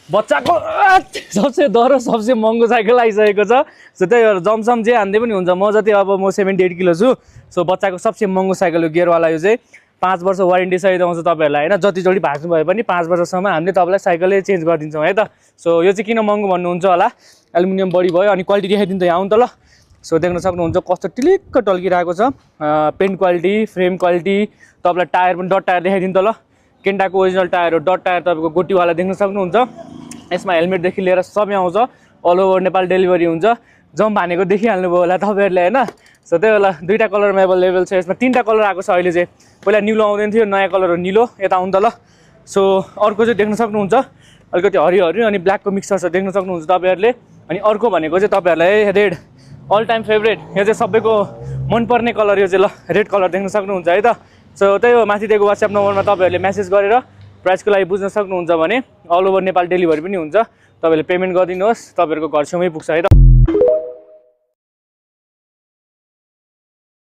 बच्चाको सबसे दरो सबसे महँगो साइकल आइसकेको छ। सो त्यही भएर जमसम जे हान्दै पनि हुन्छ। म जति अब म 78 किलो छु। सो बच्चाको सबसे महँगो साइकल हो गियरवाला। यो चाहिँ 5 वर्ष वारेन्टी सहित आउँछ तपाईँहरूलाई होइन। जतिचोटि भाग्नु भए पनि 5 वर्षसम्म हामीले तपाईँलाई साइकलै चेन्ज गरिदिन्छौँ है त। सो यो चाहिँ किन महँगो भन्नुहुन्छ होला, एल्युमिनियम बडी भयो। अनि क्वालिटी देखाइदिनु त यहाँ आउनु त ल। सो देख्न सक्नुहुन्छ कस्तो टिलिक्क टल्किरहेको छ। पेन्ट क्वालिटी, फ्रेम क्वालिटी, तपाईँलाई टायर पनि डट टायर देखाइदिनु त ल। केन्टाको ओरिजिनल टायर हो, डट टायर तपाईँको गोटीवाला देख्न सक्नुहुन्छ। यसमा हेलमेटदेखि लिएर सबै आउँछ। अल ओभर नेपाल डेलिभरी हुन्छ। जम्प हानेको देखिहाल्नुभयो होला तपाईँहरूले होइन। सो त्यही होला 2टा कलरमा एभाइलेबल छ। यसमा 3टा कलर आएको छ अहिले चाहिँ। पहिला निलो आउँदैन थियो, नयाँ कलर हो निलो। यता आउनु त ल। सो अर्को चाहिँ देख्न सक्नुहुन्छ अलिकति हरियो हरियो अनि ब्ल्याकको मिक्सर छ देख्न सक्नुहुन्छ तपाईँहरूले। अनि अर्को भनेको चाहिँ तपाईँहरूलाई रेड, अल टाइम फेभरेट। यो चाहिँ सबैको मनपर्ने कलर यो चाहिँ ल, रेड कलर देख्न सक्नुहुन्छ है त। सो त्यही हो, माथि दिएको वाट्सएप नम्बरमा तपाईँहरूले मेसेज गरेर प्राइसको लागि बुझ्न सक्नुहुन्छ भने अल ओभर नेपाल डेलिभरी पनि हुन्छ। तपाईँहरूले पेमेन्ट गरिदिनुहोस्, तपाईँहरूको घर छेउमै पुग्छ है त।